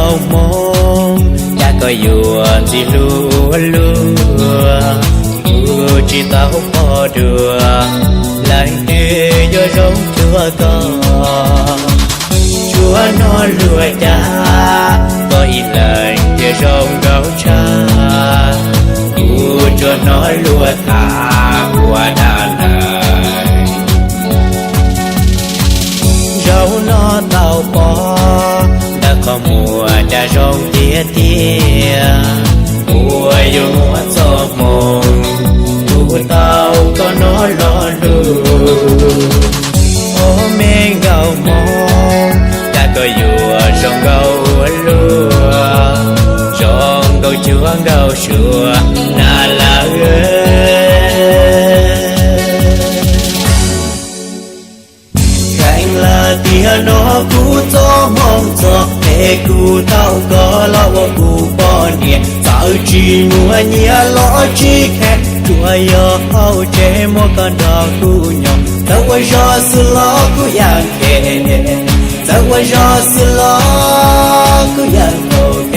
Hmoob, cas koj yuav ntxim hlub ua luaj, kuv tsis tau pom dua, leej twg yuav zoo cuag koj. Tsuas hnov luag cas, koj ib leeg thiaj zoo nkauj tshaj, kuv tsuas hnov luag tham ua dab laug. Zaum no tau pom ntawm qhov muag cas zoo tiag tiag, uas yuav muaj txoj hmoo, kuv tau koj no lo lus. Ob me nkauj Hmoob, cas koj yuav zoo nkauj ua luaj, zoo nkauj cuag nkauj suav na lawm. Kheev lawm tiag no kuv txoj hmoo txog es kuv tau koj los ua kuv poj niam, txawm tsis muaj nyiaj los tsis kheev, tsuas yog hauv tsev muaj koj nrog kuv nyob. Txawm ua zog xwb los kuv yeej kheev, txawm ua zog xwb los kuv yeej ok.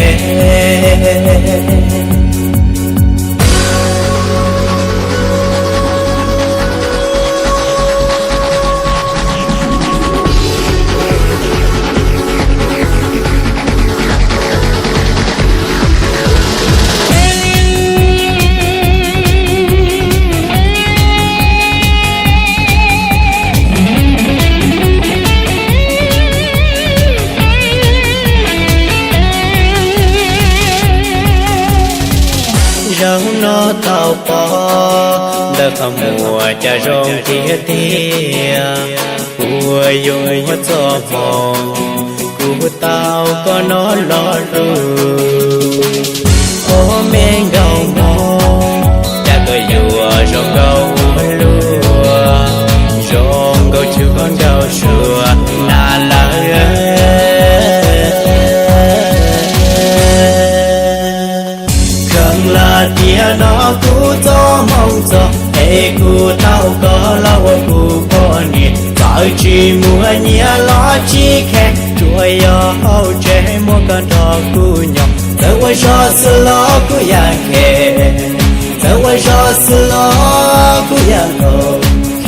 Zaum no tau pom ntawm qhov muag cas zoo tiag tiag, uas yuav muaj txoj hmoo, kuv tau koj no lo lus. Ob me nkauj Hmoob, cas koj yuav zoo nkauj ua luaj, zoo nkauj cuag nkauj suav na lawm. Kheev lawm tiag no kuv txoj hmoo txog es kuv tau koj los ua kuv poj niam, txawm tsis muaj nyiaj los tsis kheev, tsuas yog hauv tsev muaj koj nrog kuv nyob. Txawm ua zog xwb los kuv yeej kheev, txawm ua zog xwb los kuv yeej ok.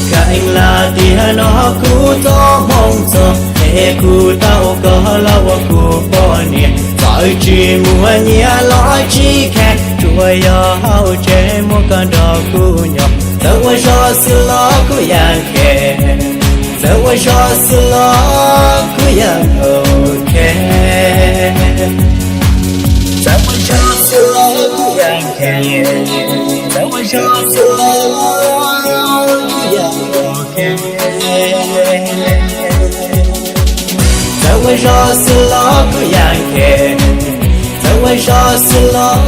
Kheev lawm tiag no kuv txoj hmoo txog es kuv tau koj los ua kuv poj niam, txawm tsis muaj nyiaj los tsis kheev, tsuas yog hauv tsev muaj koj nrog kuv nyob. Txawm ua zog xwb los kuv yeej kheev, txawm ua zog xwb los kuv yeej ok. Txawm ua zog xwb los kuv yeej kheev, txawm ua zog xwb los kuv yeej ok. Txawm ua zog xwb los kuv yeej kheev, txawm ua zog xwb los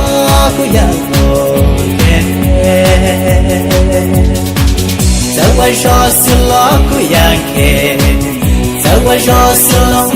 kuv yeej ok. Txawm ua zog xwb los kuv yeej kheev, txawm ua zog xwb los